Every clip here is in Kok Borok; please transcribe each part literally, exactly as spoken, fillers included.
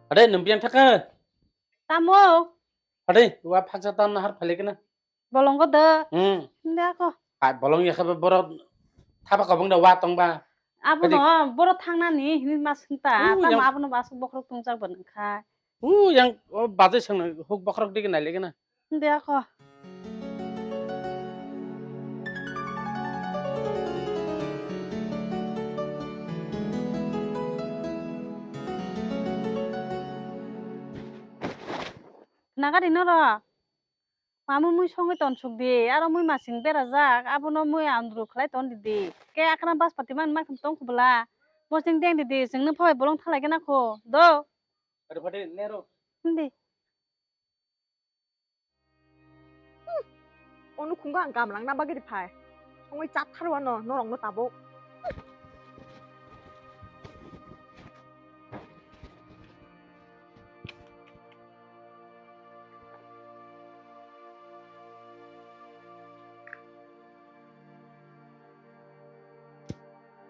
Ade, nwng biyang thaka? Tamo? Ade, wa phaksa tam nahar phale kana? Bolong ko de. Hmm. Hindi ako. Hai, bolong ya khabe borok thapa kabang da wa tong ba. Abo Ade. No, borok thangnani, hindi mas hinta. Uh, Tamo yang abo no basuk bokrok tungsa bo nangkha. Uh, yang, oh, bajai sangna huk bokrok digi nai lagi na. Hindi ako. Nagari noro. Mama mui songwi ton suk di, aro mui masing berajak, abono mui andru khlai ton di di. Ke akran baspati man maktham tong khubla. Mosing deng di di, singno phabai bolong thalai gana kho. Do. Ade pade nero. Hindi. Hmm. Ono khungo ang gamlang na bagwi phai. Songwi chat tharo ano norokno tabuk.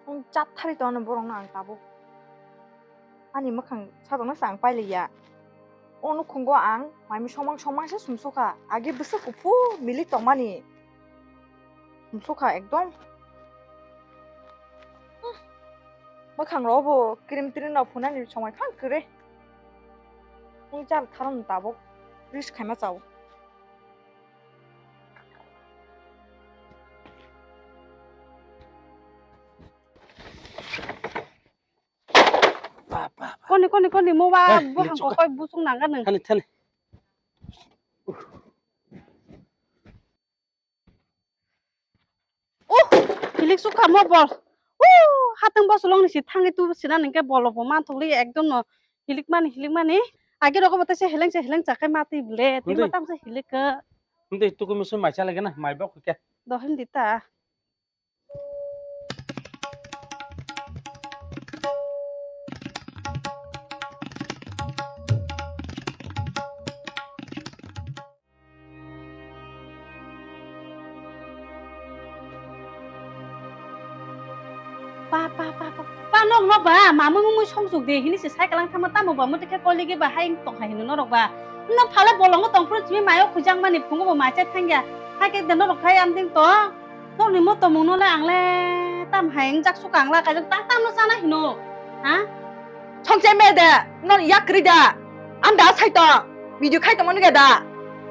Ang chat thari to ano borok no ang tabuk. Ani mwkhang sadokno se ang pailiya. O nukhungo ang maimi somang somang se sumsukha. Agi bwswk kuphur milik tongmani. Sumsukha ekdom. Hmm. Mwkhang rok bo cream trim rok phunani somoi phang kwrwi. Ang chal tharong tabuk. Risk khaima chao. Ba, ba, ba. Koni, koni, koni, mo ba, eh, buhang ko koi busung nang ka nang. Thani, thani. Uh, hilik sukha mo bol. Uh, hatang bosolong ni si thangi tu sina ningke bolo bo manthokli ekdom no hilik mani, hilik mani. Agi rogo bo tese heleng se heleng chakai mati ble. Tini Hindi. Matam se hilik ke. Hindi tuku musu mai chala gana, mai bok ke. Dohin dita. Pa, pa, pa, pa. Pa, nok, nok ba, mamung mui song suk de, hini se cycle ang thama tamo ba, muti khe koli ge ba, hai tong hai hino norok ba. No phale bolongo tong phuru chimi mayo khujang mani phungo bo mai chai thangya. Hai ke de norok khai am ding to. Nokni mo tomung no le ang le tam hai wng jak suka ang la kaijak tang tam no chana hino. Ha? Songchai me de, non yak kri da. Am da sai to. Video khai tongmani ga da.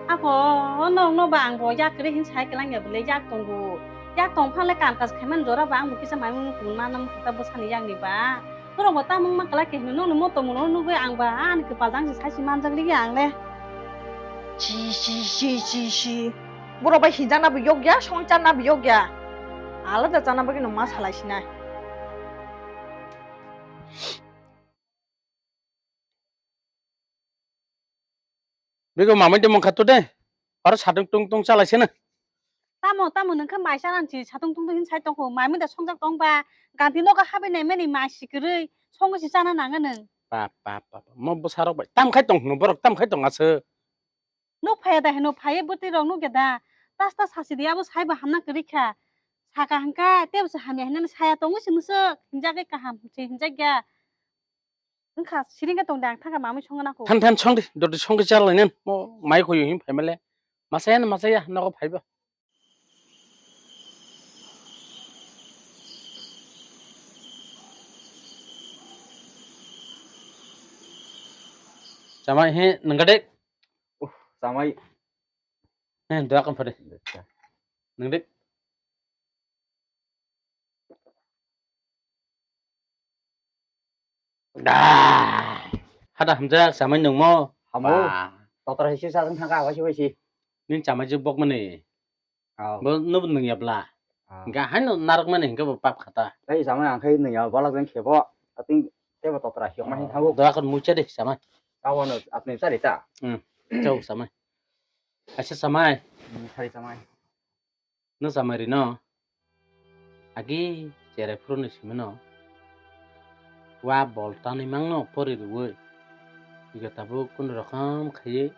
Ako, no, no ba ang bo yak kri hin sai kelang ya bele yak tongo. Yak tong phang le kam kaj khaiman jora ba ang bo kisa mai mung kun ma nang ta bwsani yak ni ba. Norok bo tamung ma kala ke hino nokni mo tomung no nugui ang ba ani kwpal jang se sai si manjak li ang le. Chi, chi, chi, chi, chi. Borok bai hinjakna bo yokya, songwi chana bo yokya. Alada chana bagwi no ma salai sinai. Bego mamai de mongkha to de. Oro satung tung tung chalai sene. Tamo, tamo nungkha mai chana si satung tung tung hin sai tongkho. Mai munda songjak tong ba. Ganti nogo habai nai mani mai sikrwi. Songwi si chana nanga nung. Pa, pa, pa, pa. Mo bwsarok bai. Tam khai tong hino borok, tam khai tong aso. Nuk phaiya da hino, phaiya bwtwi rok nuk ya da. Tas tas sasi di abo sai bo hamna kwrwi kha. Saka hwnkha, tebo se hamya hinani saya tongwi se mwswk, hinjagwi kaham se hinjakya. Wngkha, siring khe tong de, ang thangkha mamwi songna kho. Than, than, song di, doti song di chalai nen. Mo mai khoyo hin phai male. Masaya na masaya, nogo phaiba. Chamai he, nangkade. Uh, chamai. He, dua kan phade. Nangde. Da. Hada hamjak chamai nungmo. Hamo. Ba. Totra hisi sa thang ka waisi waisi. Nin chamai je bok mani. Aw. Bo nubu nung yabla. Aw. Ga haino narok mani hingke bo pap khata. Tei chamai ang khai nung ya balak jeng khebo. Ating tebo totra hiok ma hin thago. Doya kon mucha de chamai. Tawano apni chari ta. Hmm. Chau chamai. Acha chamai. Hmm, chari chamai. No chamai rino. Agi cherai phuru ni simi no. Wa bol tanwi mangno pori rwui. Iga tabuk kunu rokom khaiwi.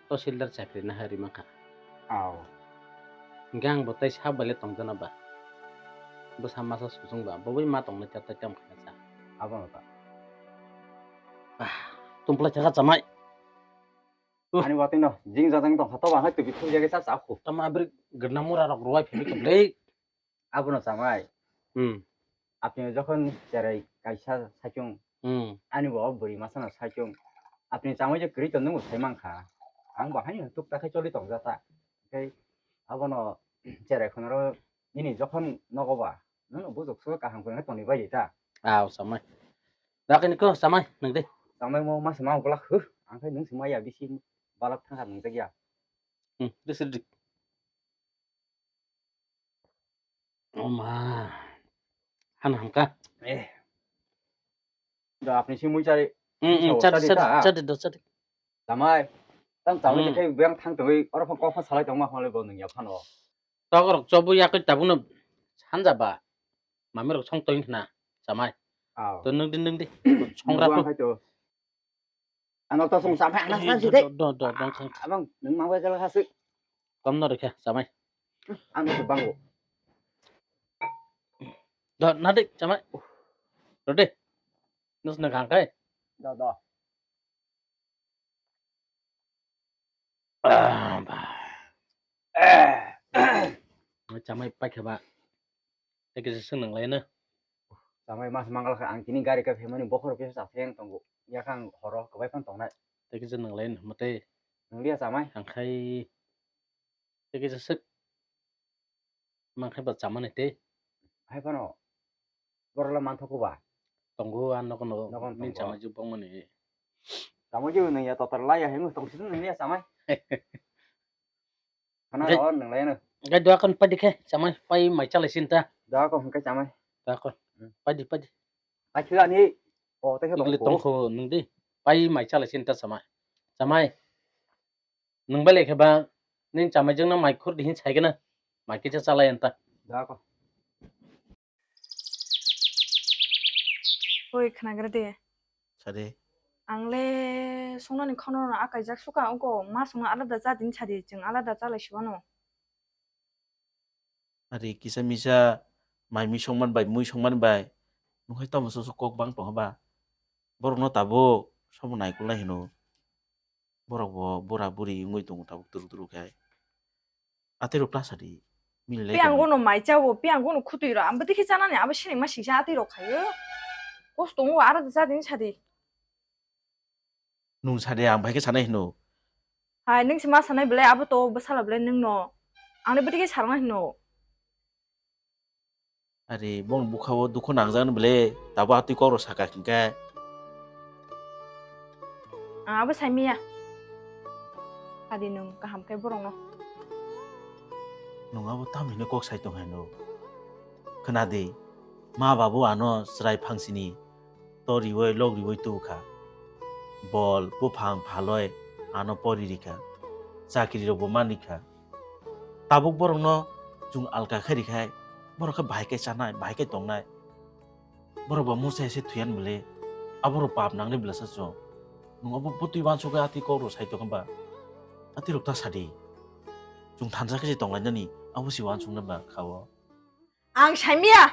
Tahsildar chakri naharwi mankha. Aw. Hingke ang bo tei sak bai le tongjakna ba. Bwsa masa sujung ba, bo bai ma tongnai ta tei tamo khaina cha. Abono ta. Bah. Tumplai thaka chamai. Uh. Ani watwi no jing jajang tong kha, toba hai twi thung jagwi cha cha khu. Tamo abri gwnang mura rok rwai philwi kwplai. Abono chamai. Hmm. Apni jokhon cherai kaisa saichung. Hmm. Ani bo bwrwi masano saichung. Apni chamai je kwrwi tong nung sai mankha. Ang bo haino tuk ta khai choli tong jata. Tei abono cherai khunaro nini jokhon nogo ba. Nung bujok so kaham kwrwng tongni bai ta. Aw chamai. Dakini ko chamai nung de. Chamai mo mas ma uklak huh. Ang khai nung sima ya bisi balak thangkha nung jagya. Hmm, de sir dik. Oma. Han hamka. Eh. Da apni si mui chari. Hmm, hmm, chari, chari, chari, chari do, chari. Chamai. Tam chamai hmm. Khe beng thang twi oro phang kok phang salai tong ma hwnle bo nung ya phano. Tok rok chobu yakoi tabukno sanja ba. Mami rok song toing khna chamai. Aw. To nung di, nung di. Song ra to. Ano to song sampai anak sa sih. Do, do, do, do, do. Abang, nung mau kagak kasih. Kom no rekha chamai. Ano to bango. Do, nadik chamai. Do de. Nus nang kang kai. Do, do. Ah, ba. Chamai paikha ba. Tei kisa swng nang lai no. Chamai mas mangal kha ang tini gari ka phaimani bokhor kisa sa pheng tongo. Yakha ang horo kwbai phang tongnai. Tei kisa nang lai no mate. Nang liya chamai. Ang khai tei kisa swk. Mang khai ba chamani tei. Hai phano. Borok la manthogo ba. Tongo a nogo nogo. Nogo ni tongo. Chamai ju bongmani. Chamai ju nang ya totor la ya hemu tong situ nang ya chamai. Khana ro nang lai no. Gai dua kon padi khe chamai pai mai chalai sinta. Dua kon hwnkhe chamai. Dua kon. Hmm. Padi padi. Ai khila ni. O tei khe igli tong kho nung di. Pai mai chalai sinta chamai. Chamai. Nung bai lekhe ba nini chamai jwng no mai khur di hin sai gana. Mai kisa chalai anta. Dako. Oi khnagra de. Sade. Ang le songnani khono no akaijak suka ongko ma songno alada cha din sadi chwng alada chalai siwano. Ari kisa misa mai mui songman bai mui songman bai nung hai tamo soso kok bang tong ba. Borok no tabuk sobo naikolnai hino. Borok bo bura buri wngwi tongo tabuk turu turu khe. Atwi rok ta sadi. Mili lai tongwi. Piyango no mai chawo, piyango no khutui ro. Abo dikhe chanani, abo sining ma singsa atwi rok khayo. Kosto wngo aro da chadini sadi. Nung sadi ang bai khe sanai hino. Hai, nung si ma sanai belai abo to bwsala belai nung no. Ang ni bo dikhe sarang hino. Ari bong bukha o dukhu nangjak ni bele tabo atwi kok rok saka hinkhe. Ang abo saimiya. Adi nwng kaham khe borokno. Nwng abo tamhino kok sai tong hai no. Khna di, ma babu ano chwrai phangsini to riwi lok riwi tubu kha. Bol buphang phaloi ano pori rikha. Chakri rokbo man rikha. Tabuk borokno chwng alka khe rikhai, borok khe bahai khe chanai, bahai khe tongnai. Borok ba musa se thuyan bwle, aborok pap nangnai bwlasa chwng. Nwng abo bwtwi uansukgwi atwi kok rw sai tongkha ba? Atwi rok ta sadi. Chwng thansa khe se tonglainani, abo se uansuknai ba kha o. Ang saimiya.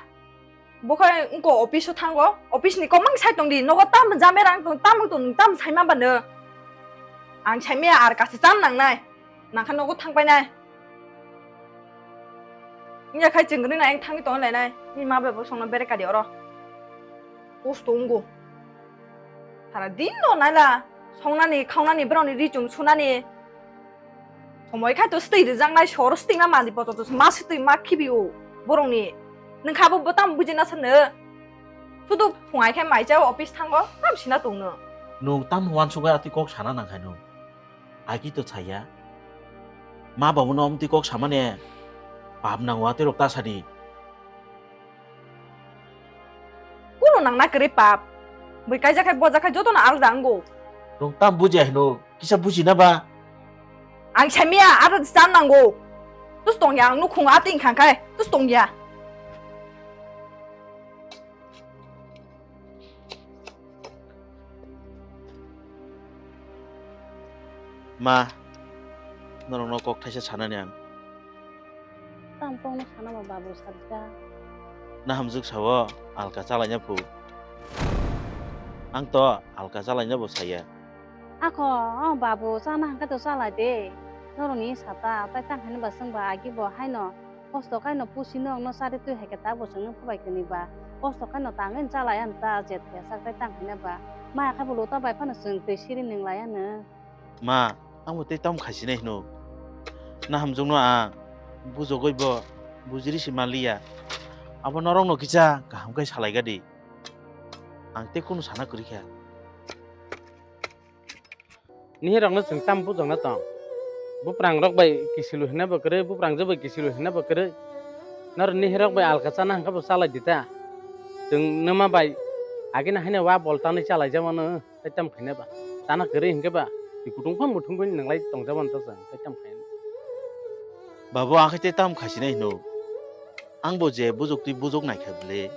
Bo khe wngko office o thango. Office ni kokmang sai tongdi. Nogo tamo jamerang tong, tamo tong, tamo saima bano. Ang saimiya ar kaisa cham nangnai. Nangkha nogo thangpainai. Wngya khai chwng gwnwi na ang thangwi tong lainai. Ni ma bai bo songno bere kadi oro. Kosto wngo. Sara din no naila. Songnani, khaunani, borokni ri chum sunani. Somoi khai to stwi rijaknai sor stwima mandi poto to ma stwi ma khibi o borokni. Nwng kha bo bwtam buji na sano. Sudu phungai khai mai cha office thango tam sina tongno. Nwng tam uansukgwi atwi kok sana nang khai nwng. Agi to chaya. Ma babu no amtwi kok samane pap nango atwi rok ta sadi. Kuno nangna kwrwi pap. Bui kaijak khai bojak khai jotono alda wngo. Nwng tam bujiya hino, kisa buji na ba? Ang saimiya, aro cham nango. Tus tongya, ang nukhung atwi wngkha khai. Tus tongya. Ma, norokno kok thaisa sanani ang. Tamo kokno sana ma babu, sarja. Na hamjwk sao, alka chalaina phu. Ang to alka chalaina bo saya. Ako, o babu, chana hwnkhe to chalai de. Norokni sata, tai tang hwnwi ba chwng ba agi bo haino kosto kaino pusi norokno chari twi hai khe ta bo chwngno phubai kwnwi ba. Kosto kaino tangwi chalai ano ta jet khe sak tai tang hwnwi ba. Maya khe bo lota bai phano chwng twi siri nwng lai ano. Ma, ang bo tei tamo khaisinai hino. Nahamjwkno ang bujogwi bo bujiri se manliya. Abo norokno kisa kaham khe salai gadi. Ang tei kunu sana kwrwi kha. Nihirokno chwng tamo bujokna tong? Buprangrok bai kisilu hwnna bo kwrwi, buprangjwk bai kisilu hwnna bo kwrwi. Norok nihirok bai alka chana hwnkhe bo chalai di ta. Chwng nwma bai agini haino wa bol tanwi chalaijak mano, tei tamo khaina ba? Chana kwrwi hwnkhe ba, twi kutung phang muthungwi nwnglai tongjak mano ta chwng, tei tamo khaina? Babu, ang khe tei tamo khaisinai hino. Ang bo je bujok twi bujok naikha bwle.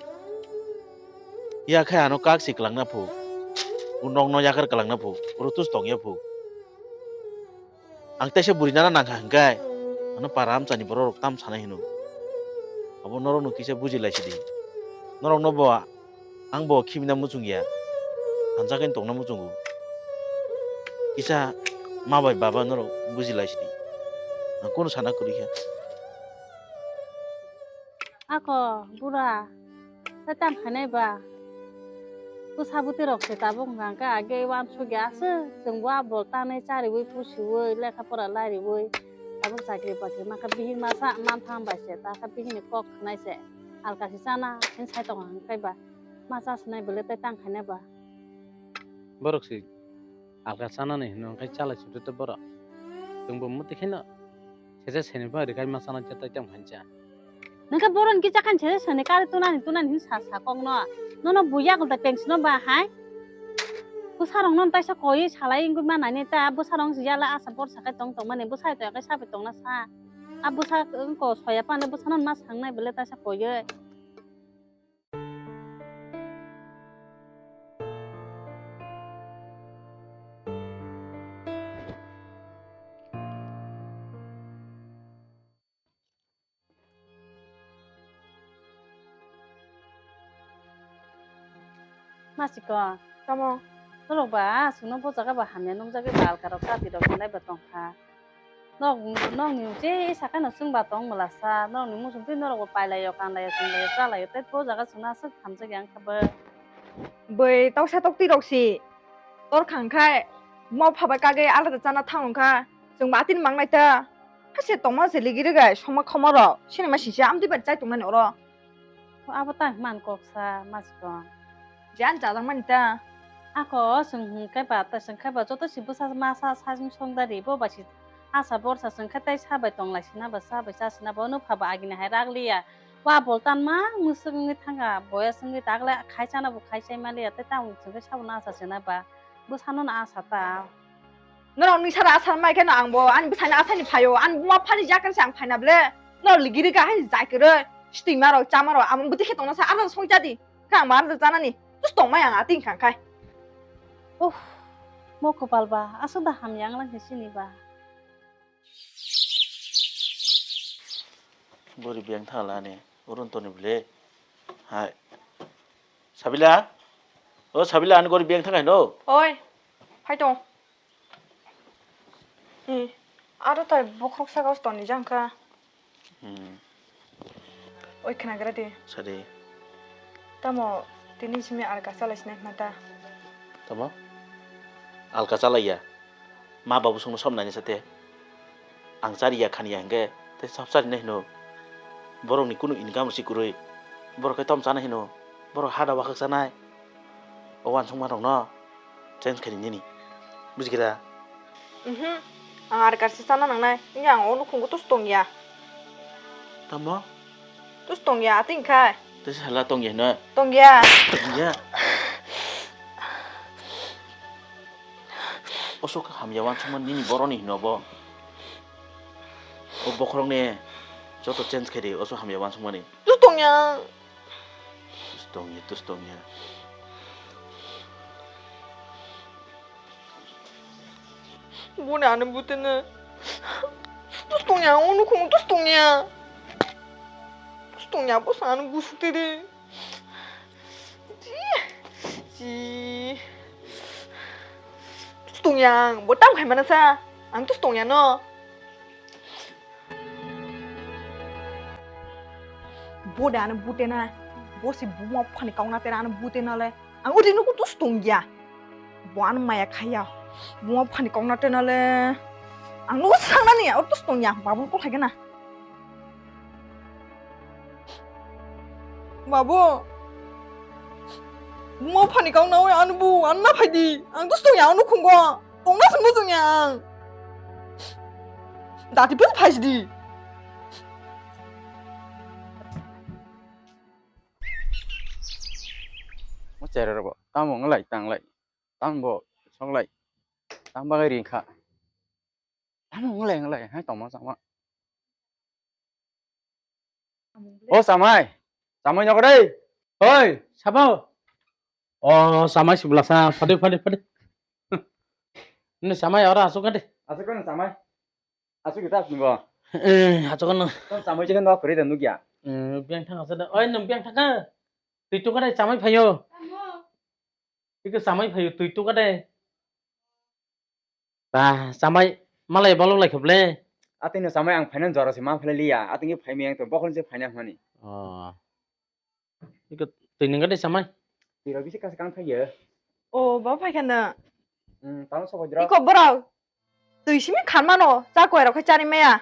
Ya khe ano kak se kwlangna phu. O nokno yakar kwlangna phu. Oro tus tongya phu. Ang teisa bwrwi nana nangkha hwnkhe, ano para amchani borok rok tam sanai hino. Abo norokno kisa buji lai sidi. Norokno bo, ang bo khibina muchung ya. Hanjakhe tongna muchungo. Kisa ma bai baba norok buji lai sidi. Ang kunu sana kwrwi kha. Ako, bura, tei tang khainai ba? Bwsa bwtwi rok se tabuk hwnkha hwnkhe age uansukya aswk chwng bo a bol tanwi chariwi pusiwi lekha pora lariwi tabuk chakri bakri mankha bihik masa mantha bai se ta kha bihikni kok khwnai se alka se chana hwnwi sai tongo hwnkhe ba ma cha sinai bwle tei tang khainai ba? Borok se alka chanani hino hwnkhe chalai sibde borok. Chwngbo muti kheno sese seni phano rwkha ma chana je tai tamo khaincha. Nangkhe boron kisa khan sese seni kari tunani tunani hin sa sa kokno. Nono buya gulta pengsino ba hai. Bwsarokno taisa koi salai wngwi manani ta bwsarok wngsi yala asa borsa khe tong tongmani bwsai toya khe sabai tongna sa. A bwsa wngko soya pani bwsano ma sangnai bwle taisa koiwi. Masiko. Tamo? Norok ba, aswkno bo jaga ba hamya nukjagwi ba alka rok chati rok hinlai ba tongkha. Nok, nokni je sakano chwngba tong mwlasa, nokni muchungtwi norokbo pailaio, kanlaio, chwnglaio, chalaio, tei bo jaga chwngno aswk hamjakya wngkha bo. Bwrwi toksa toktwi rok si tor khang khai, mo phabai kagwi alada chana thang wngkha, chwngba atini mangnai ta. Hase tongma se ligi rwgai soma khoma rok, sini ma sisi amtwi bai chai tongmani oro. Abo ta man koksa, masikon. Jan jajakmani ta. Ako, chwng hwnkhe ba, ta chwng khe ba, joto si bwsa masa sajwng songdari, bo ba si asa borsa chwng khe tei sabai tonglai sina ba, sabai cha sina ba, ono pha ba agini hai rak liya. Wa bol tan ma mwswk wngwi thangkha, boyas wngwi ta agle khai chana bo khai chai ma liya, tei tamo chwng khe sabo na asa sina ba, bwsano na asa ta. Norok ni sara asar mai kheno ang bo ani bwsani asani phaio, ani buma phani jakar se ang phaina ble. Norok ligi rwga hai jai kwrwi, stwi ma rok, chama rok, amo bwtwi khe tongna sa, ano song jadi. Khe ang ma ano janani, tus tong mai ang ating khang khai. Uff, mo kopal ba, aswk da hamya wnglang khe sini ba. Bori beng thala ni, urun toni ble. Hai. Sabila? O Sabila, ani gori beng thangai no? Oi, phai tong. Ni, aro tai bokhorok saka os toni jang kha. Hmm. Oi, khnagra de. Sadi. Tamo, tini simi alka chalai sinai khna ta. Tamo? Alka chalaiya? Ma babu songno som naina sate. Ang chariya khaniya hingke, tei sab charinai hino. Borokni kunu income rwsi kwrwi. Borok khe tom chana hino. Borok hada wakhak chanai. O wansukma rokno change khaini nini. Bujikhe da? Mhm. Ang alka se chana nangnai. Wngya ang o nukhungo tus tongya. Tamo? Tus tongya, ating khai. Tus hala tongya hino. Tongya. Tongya. Osok hamya wansukma nini boroni hino bo. O bokhorokni joto change khaidi, osok hamya wansukmani. Tus tongya. Tus tongya, tus tongya. Boni ano butene. Tus tongya, o nukhung tus tongya. Tus tongya, bo sa ano busuk tiri. Ji. Ji. Tus Tongya ang, bo tam khai mana sa? Ang tus tongya no. Bo da ano bute na, bo si buma phani kok na tera ano bute na le. Ang udi nuku tus tongya. Bo ano maya khaya. Buma phani kok na tera le. Ang nuku sang na ni, o tus tongya. Babu ko khai na. Babu, buma phani kok na oi ano bu, ano na phai di. Ang tus tongya ano khungo. Tongna se muchungya ang. Dati pun phaisdi. Mo chera robo. Tamo ngalai tanglai. Tambo soklai. Tam bagai ringkha. Tamo ngalai ngalai. Hai tongma chama. O samai, samai nokre. Oi, sabo. O samai sibla sa, phade phade phade. Ni samai ora asuk ade. Asuk kan samai. Asuk kita sini bo. Eh, asuk kan. Kan samai jaga nok kore dan nugya. Eh, biang thang asuk da. Oi, nang biang thang ka. Tui tu kade samai phayo. Iko samai phayo, tui tu kade. Ba, chamai malai bolok lai khe ble. Atwino chamai ang phainani jora se ma phailai liya. Atwngwi phaimai ang to bokhol se phaina hwnani. Oh. Iko twi nungkha de chamai. Twi rok bisi kasa kang thaiya. Oh, ba phai khana. Hmm, tamo sabo jora. Iko borok. Twi simi khan mano, cha koi rok khai chari maya.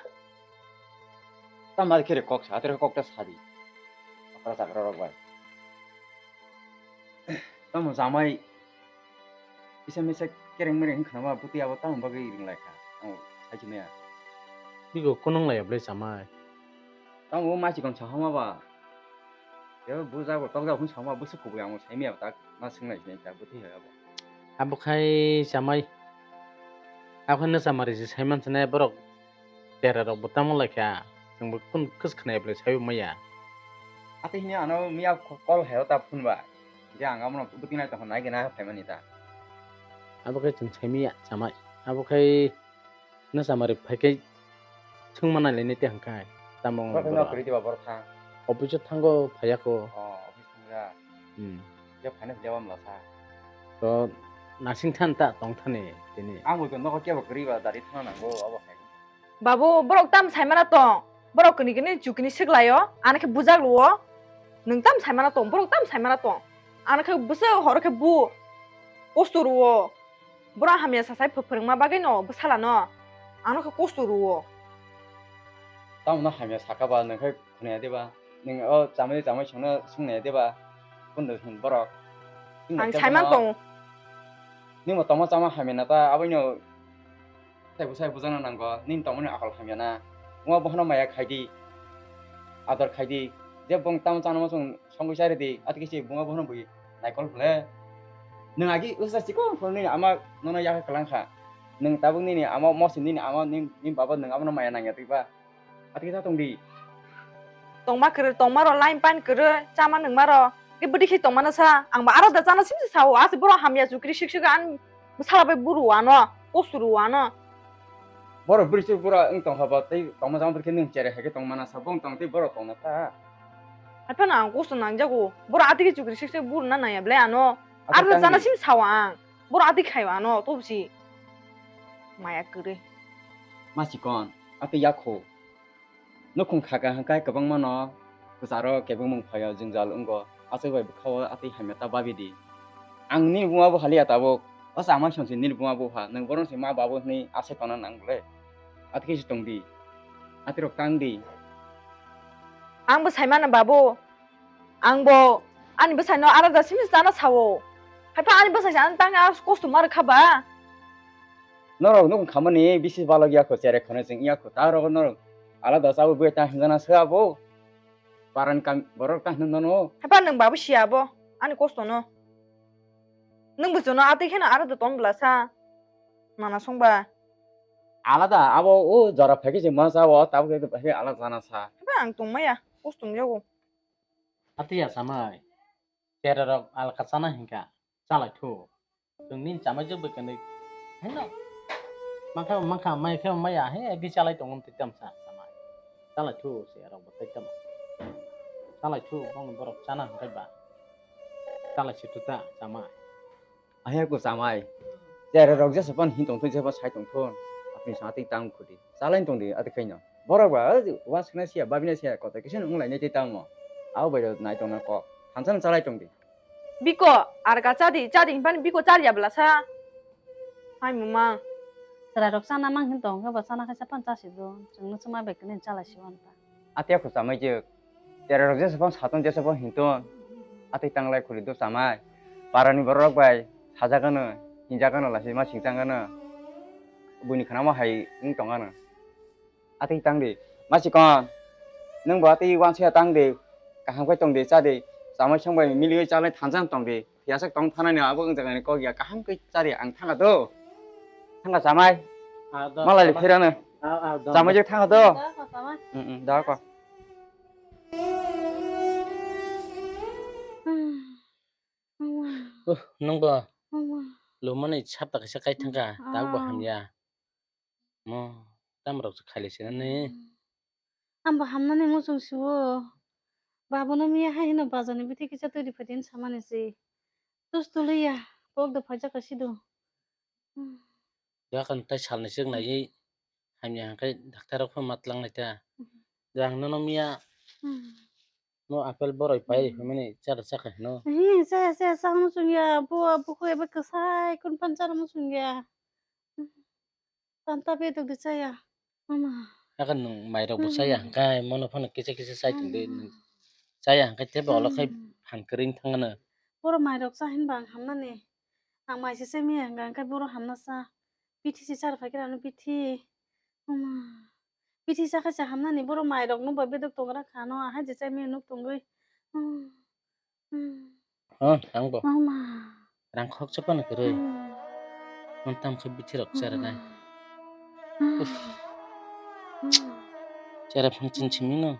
Tamo khe kok sa, atere kok ta sadi. Okra chagra rok bai. Tamo chamai. Kisa misa kereng mereng wngkha nangma bwtwi abo tamo bagwi ringlaikha. Ang saichimaya. Biko kunung laiya bwlai chamai. Tamo o maichikon sahama ba. Tebo bujago tokjak hwn sahama bwswk kubui amo saimaya tak ma swngnai sinai ta bwtwi hai abo. Abo khai chamai. Abo khai nwchamari se saiman sinai borok. Dera rok bo tamo lai kha, chwng bo kun kwswk khwnai bwlai sai maya. Ate hini ano miya ko-, call hayo ta phone bai. Je ang amo bwtwi nai tong nai gana phaimani ta. Abo khe chwng sai maya chamai. Abo khai nwchamari phai khe swngma nai lainai te hwn khai. Tamo wng Boro no borok. Kwrwi diba boro thang. Office o thango phaiya ko. Oh, office thangra. Hmm. Je phaina philya bam lasa. To nasing than ta tong thani tini. Ang bo nogo kebo kwrwi ba dari thana nango abo khai. Babu, borok tam saimana tong. Borok kini kini chukini siklaio, ano khe bujak luo. Nwng tam saimana tong, borok tam saimana tong. Ano khe bwswk horo khe bu. Kosto ruo. Borok hamya sasai ph-, phwrwngma bagwi no bwsala no. Ano khe kosto ruo. Tamo no hamya saka ba nwng khe khwnaya diba? Nwng o chamai chamai songno swngnaya diba? Bundo hin borok. Ang saiman tong. Nwng bo tongma chama hamya na ta aboino. Sai bwsai bujana nango, nini tongmani akol hamya na. Buma bohano maya khai di, ador khai di. Je bong tamo chana muchung songwi chari di, ati kisi buma bohano bui naikol bole. Nwng agi usa chikon phone nini ama nono yakha kalang kha. Nwng tabuk nini ama mosi nini ama nini, nini baba nwng abono maya nangya twi ba. Ati kisa tong di. Tongma kwrwi, tongma ro line pan kwrwi, chama nwngma ro. Ke bwdwi khe tongmano sa, ang ba aro da chana simse sao, ase borok hamya chukri sik sik an bwsala bai buru ano, kosuru ano. Borok bwrwi se borok wng tong haba tei tongma jama khe nwng chere hai khe tongmana sa, bong tong tei borok tongna ta. Haphano ang kosto nangjago, borok atigi chukri sik sik buru na nangya ble ano. Aro da chana sim sao ang, borok ati khaio ano, tobsi. Maya kwrwi. Ma chikon, ati yakho. Nukhung kha kaham khe kwbangma no kwcharo kebengmung phaio, jwngjal wngo, aswk bai bwkhao atwi hamya ta babi di. Ang nini buma bupha liya tabuk, o chama songsi nini buma bupha, nwng bohrok se ma babu hwnwi aswk tongna nang bole? Atwi khe se tong di, atwi rok tang di. Ang bo sai mano babu, ang bo ani bwsai no alada simi chana sao, haipha ani bwsai se ano tang kosto ma rwkha ba? Norok nukhung khamani bisi balok yakho, chere khone chwng yakho, ta rogo norok alada chawi bui ta hinjana se abo. Paran kam borok ta hinjana no. Haipa nwng babu siya abo ani kosto no. Nwng bujono atwi kheno aro do ton bwla sa. Mana songba. Alada abo o jora phaikhe se ma sa o tabuk khe alada jana sa. Haipa ang tongmaya kosto wngyago. Atiya samai. Chererok alka chana hinkha, chalai thu. Chwng nini chamai jwk bai kwnwi. Haino. Mankha, mankha, mai khe maya, he, agi chalai tongo twi tamsa chamai. Chalai thu, chererok bo tei tamo. Chalai thu, bongni borok chana hwnkhe ba. Chalai se thu ta, chamai. Ahe ku chamai. Chera rok jesa pan hin tong thun, jesa sai tong thun. Apni sa atwi tang khudi. Chalai tong di, atwi khaino. Borok ba, wa sina siya, babina siya, kota kisa nung lai nai twi tamo. Abo bai nai tong na kok. Thansa chalai tong di. Biko, arga chadi, chadi, hin pan biko chari ya bla sa. Hai mama. Chera rok chana mang hin tong, ba chana khaisa pan chasi do. Chwng no chuma bai kene chalai si wan ta. Ate kho chamai je. Chera rok jesa phang saton, jesa phang hinton. Atwi tanglai khuli do chamai. Parani borok bai sajagano, hinjagano, lasi ma singchangano. Buini khanama hai wng tongano. Atwi tang di. Ma sikon. Nwng bo atwi wansa tang di. Kaham khe tong di, cha di. Chamai song bai miliwi chalai thansa tong di. Yasak tong thanani abo wng jagani kok ya kaham khe chari ang thanga do. Thanga chamai. Ah, do, malai chamai. Phirano. Ah, ah, do, chamai do. Je Thanga do. Da ko chamai. Mm, mm, da ko. Uh, nung ba. Mama. Lumani sapta kaisa kai thangka, ah, tak bo hamya. Mo, tam rok khaile sinani. Ang bo hamnani muchung siwo. Babono miya hai hino bazani bithi kisa twi riphaidi hinwi samani se. Tus tuliya, kok do phaijak ka sido. Yakan tai salni sik nai hamya hwnkhe doctor rok pha matwlang nai ta. Ang nono miya no apple boroi pai hwnmani chara chakha hino. Hi, saya, saya, sang muchung ya, bo, bo kho ebe kwsai, kun pan chara muchung ya. Tanta bedok de chaya. Mama. Hakan nwng mairok bo chaya hwnkhe mono phano kisa kisa chai tong di. Mama. Nwng chaya hwnkhe tebo olo khai phan kwrwi thangano. Boro mairok cha hinba ang hamnani. Ang mai se chemiya hwnkha hwnkhe boro hamna cha. Bithi se char phaikhe ano bithi. Mama. Bithi chakha cha hamnani boro mairok nukba bedok tongra khano ahai je chemiya nuk tongwi. Hmm. Hmm. Oh, ang bo. Mama. Rang khok chapano kwrwi. Hmm. Ang tam khe bithi rok chara nai. Hmm. Uff. Hmm. Chara phang chin chimino.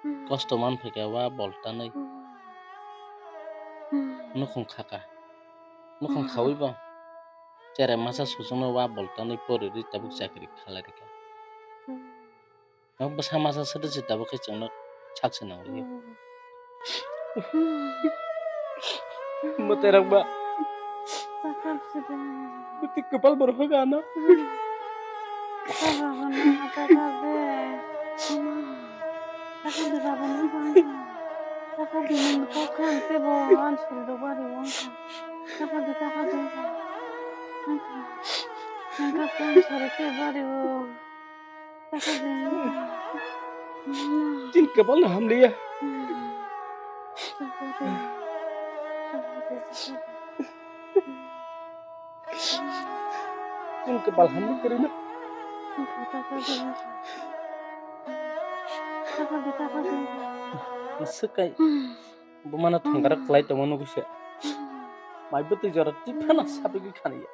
Hmm. Kosto man phaikha wa bol tanwi. Hmm. Hmm. Nukhung khaka. Nukhung khawi bo. Chara masa susungno wa bol tanwi pori ri tabuk chakri khalai rikha. Hmm. Ang bwsa masa sede se tabuk khe chwngno sak se nang liya. Mwtai rok ba. Bwtwi kwpal borok hoga ano. Chin kwbal no hamliya. Chin kwbal hamli kwrwino. Swkai. Bumano thongkara kwlai tongma nugwi se. Mai bwtwi jora tiphano sapigwi khaniya.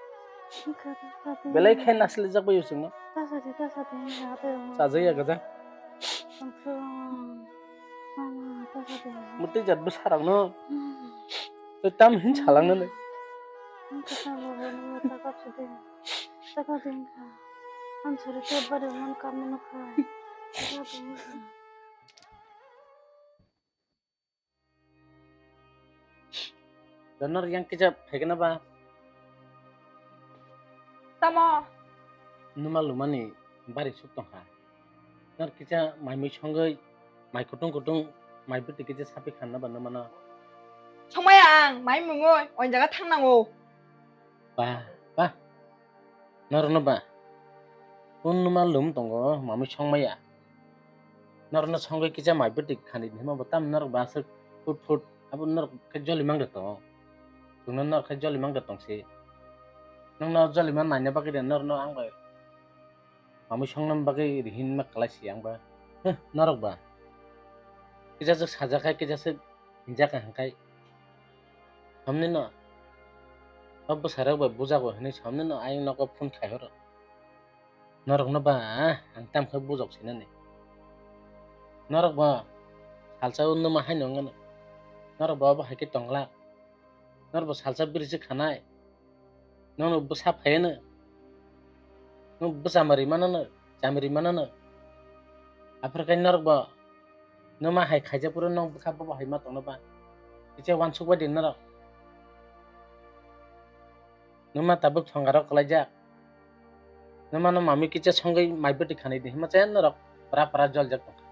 Belai khai naslijak bai chwngno. Chajaya gaja. Mwtwi jat bwsarokno. Tei tam hin salangnani. Da nor yang kisa phaikhe na ba? Tamo? Numa lumani bari suk tongkha. Nor kisa mai mui songwi, mai kutung kutung, mai bwtwi kisa sapi khanna ba numa no? Songmaya ang, mai mungwi, oin jaga thang nango. Ba, ba. Norokno ba. Kun numa lum tongo, mamui songmaya. Norokno songwi kisa mai bwtwi khani hinma bo tam norok ba aswk phut phut. Abo norok khe joli mang de tongo. Chwngno norok khe joli mang de tongsi. Nokno joli man naina bagwi de norokno ang bai. Mamui songna bagwi rihin ma kwlai si ang ba. Huh, norok ba. Kisa swk sajak hai kisa swk hinjak ka hwnkhe. Hamni no. O bwsarok bai bujago hinwi samni no ayang nogo phone khai horo. Norok no ba ang tam khe bujok sinani. Norok ba salsa o numa hai no wngano. Norok ba obo hai khe tongla. Norok ba salsa birisi khanai. Nono bwsa phaiano. Nwng bwsa mari manano, chamiri manano. Aphar khe norok bo numa hai khaijak phuru nwng bwkha bobo hai ma tongno ba. Kisa wansuk bai di norok. Numa tabuk thongarok kwlaijak. Numa no mami kicha songwi mai bwtwi khanwi di hima chen norok pra pra joljak tongkha.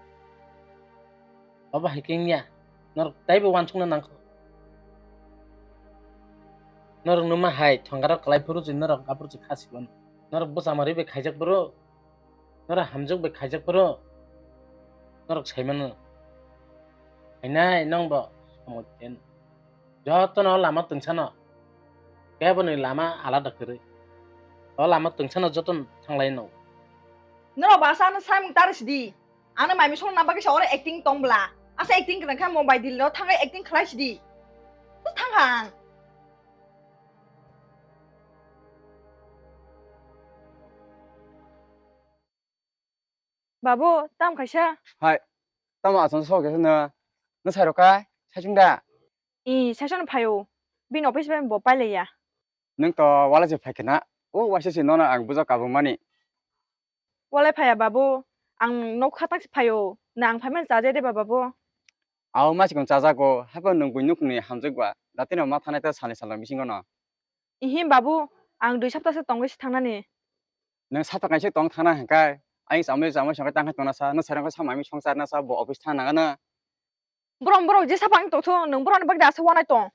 Obo hai khe wngya, norok taibo uansukna nangkho. Norok numa hai thongarok kwlai phuru chwng norok aphuru chwng kha sibo no. Norok bwsa mari bai khaijak phuru, norok hamjwk bai khaijak phuru, norok sai mano. Hainai nongbo samung khe jotono lama twngsano, keboni lama alada kwrwi. O lama twngsano jotono thanglai no. Norok basa ano samung tari sidi. Ano mai misong namba kisa oro acting tong bla. Asa acting kena kha mobile dil no thangai acting khlai sidi. Thang ang. Babu, tam kaisa? Hai, tamo asong sok kesa no. No sai rokai, sai chung da. I, sai chung phayo. Bin office bai bo pailaiya. Nung to wala je phai khna. O waisa se nono ang bujak kabung mani. Walai phaiya babu, ang nok khatak se phayo. Na ang phaiman chaja de ba babu. Aw ma sikon chajago, haibo nung buinuk ni hamjak ba. Datino ma thanai ta sani salong bisingo no. Ihim babu, ang dui sapta se tongwi se thangnani. Nung sapta kaisa tong thangna hwnkhe, ayang chamli chamli songkhe tangkhe tongna sa, nung sarang khe samami songchar na sa, bo office thang nangana. Borok borok jesa bang tongtho, nwng borokni bagwi asa uanai tong.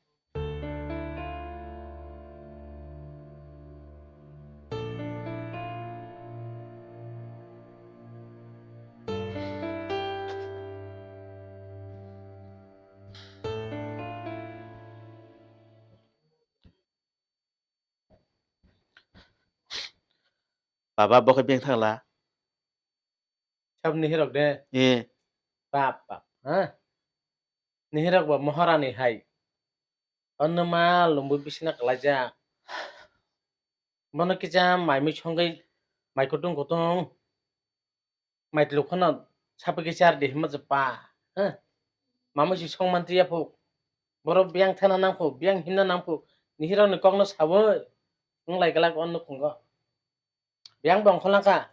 Baba, bo khe beng thangla. Sab nihirok de. Eh. Bap, bap, ha? Nihirok ba moharani hai. Onno ma lumbu bisina kalaijak. Bono kisa mai mui songwi mai kutung kutung. Mai tlukhano sapikhe char di hima je pa, ha? Mamui si song mantri yaphu. Borok biyang thana nangphu, biyang himna nangphu. Nihirokni kokno sawi wng lai glak o nukhungo. Biyang bo ongkholangkha.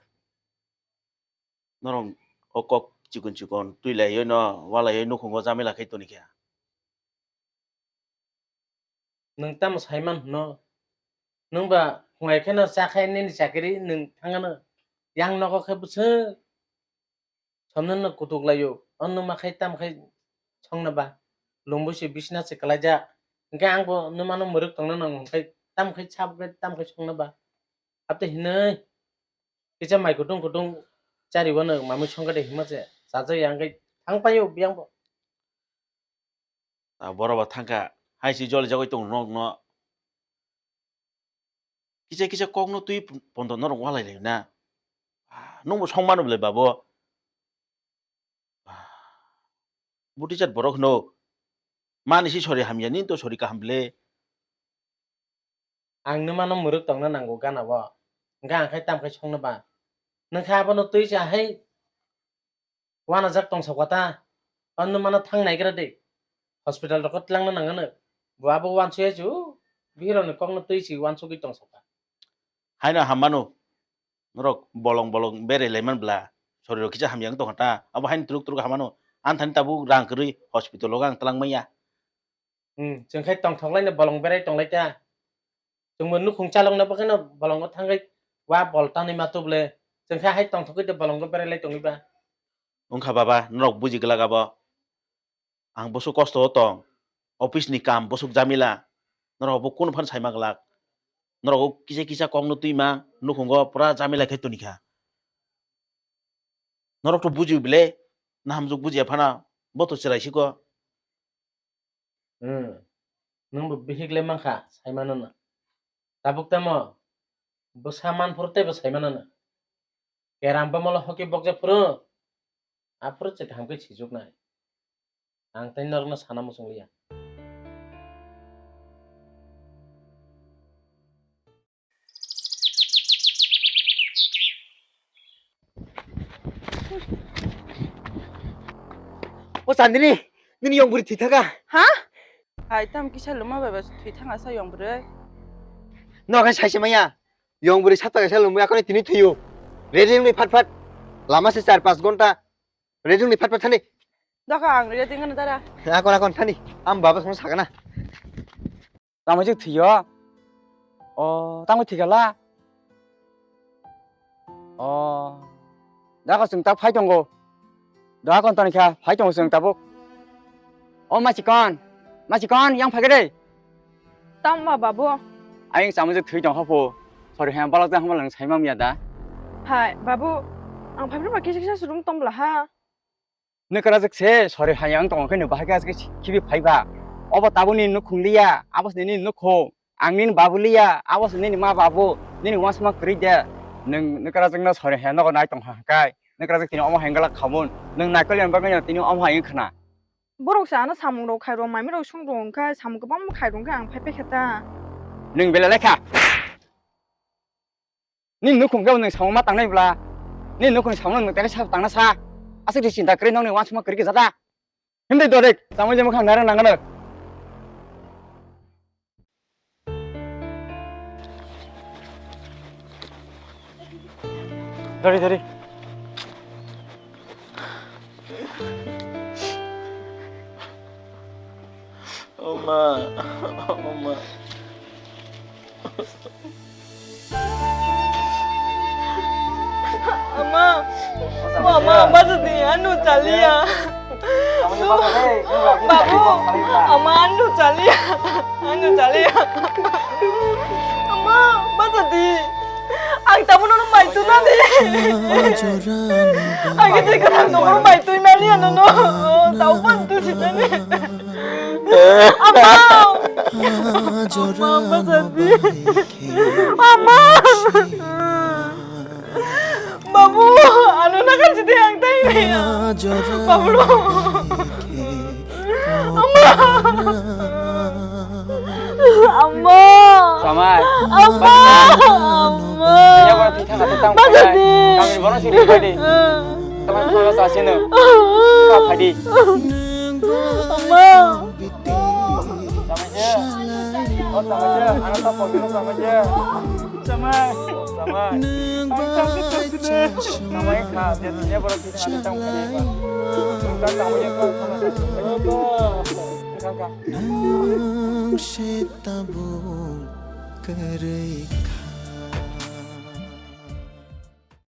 Norok o kok chikon chikon twi laiwi no walaiwi nukhungo jamila khai toni kha. Nwng tamo saiman hwno? Nwng ba hungai kheno chakhai nini chakiri nwng thangano. Yang nogo khe bwswk somnino kutuk laio. O nwng ma khai tam khai songna ba. Lungbo se bisna se kalaijak. Hwnkhe ang bo nwng mano mwrwk tongna nango hwnkhe tam khai sabo khe tam khai songna ba. Ate hinwi kisa mai kutung kutung chari wano mamui songkha de hima se chajak ya hwnkhe thang paio biyang bo. Ah, borok bo thangkha, hai se joli jagwi tongo norokno. Kisa kisa kokno twi pondo norok walai lai na. Ah, nwngbo song mano bwlai babo. Ah, buti jat borok hwno, mani si sori hamya, nini to sori kaham bwle. Ang nwmano mwrwk tongna nango gana o. Hwnkhe ang khai tam khai songno ba? Nwng khe abono twi cha hai. Wanajak tong sokha ta. O nwmano thang naigra de. Hospital rokho tlangna nangano. Bo abo wansukya chu. Bihirokni kokno twi si wansugwi tong sokha. Haino hammano. Norok bolong bolong berai lai man bla. Soriro kisa hamya wng tongkha ta. Abo haino twrwk twrwk hammano. Anthani tabuk rang kwrwi hospital o ang twlang manya. Hmm, chwng khai tongthok laino bolong berai tong lai ta. Chwngbo nukhung chalokna bagwino bolongo thangwi wa bol tanwi ma tuble. Chwng khai hai tongthokgwi de bolongo berai lai tongwi ba. Wngkha baba, norok buji glak abo. Ang bwswk kosto o tong. Office ni kam bwswk jamila. Norok bo kunu phan saima glak. Norok o kisa kisa kokno twi ma nukhungo pura jamila khe toni kha. Norok to buji bile, nahamjwk bujiya phano, bo to chwrai siko. Hmm. Nwng bo bihik le mankha, sai mano no. Tabuk tamo, bwsa man phuru teibo sai mano no. Keram bamolo hoki bokjak phuru, aphuru se kaham khe sijuk nai. Ang tei norokno sana muchung liya. O Chandini, nini yong bwrwi thwi thaka? Ha? Hai tam kisa luma bai ba thwi thanga sa yong bwrwi. No khe sai se maya. Yong bwrwi sata kaisa luma akoni tini thwiyo. Ready wngni phat phat. Lama se char panch ghonta. Ready wngni phat phat thani. Doka ang ready wngno dara. Akon akon thani. Am baba song sakana. Tamo je thwiyo. O, tamo thikala? O, dakha chwng tak phai tongo. Dakha kon toni kha, phai tongo chwng tabuk. O machikon, machikon, yang phai khe de. Tamo ma babu? Ayang chamo je thwi tong kha pho. Sorry ha, balok jang hamla nang sai ma miya da. Hai, babu, ang phai phai ba kisa kisa surum tong bla ha. Nwkrajwk se sori hayung tongkhe nw bahai khe khibi phaiba. Obo tabukni nukhung liya, abo se nini nukhung. Ang nini babu liya, abo se nini ma babu, nini uansukma kwrwi de. Nwng nwkrajwkno sori hayung nogo nai tongkha hwnkhe, nwkrajwk tini omo hayung glak khamun. Nwng naikol yang bagwi tini omo hayung khna. Borok se ano samung rok khai rw, mami rok song rw hwnkhe, samung kwbangma khai rw hwnkhe ang phai phai khe ta. Nwng belai lai kha. Nini nukhung khe nwng samung ma tangnai bwla. Nini nukhung samung nwng tangna sa, tangna sa. Aswk de chinta kwrwi nokni uansukma kwrwi khe jada. Himdi dorik, samung je mukhang nara nangano. Dori, dori. Oma, oma. Ama, ama, ama, jadi anu chaliya. Babu, ama anu chaliya, anu chaliya. Ama, ama, jadi. Ang tabuk nono mai tuna di. Ang khe tei kwthang nokno mai twi mani ano no. Tau pon tu si tani. Ama. Ama, ama, jadi. Ama. Babu, ano na kasi di ang tayo. Babu. Ama! Ama! Samai. Ama! Ama! Iya, ba, tita, tita, tita. Bagadi. Kami bono sini, bagadi. Teman, teman, sa sini. Ka, bagadi. Ama! Samai je. Oh, samai je. Ano tak pokok samai je. Samai. Samai. Samai ka, dia, dia baru kita ada tahu. Samai je. Samai je. Nwng se tabuk kwrwi kha.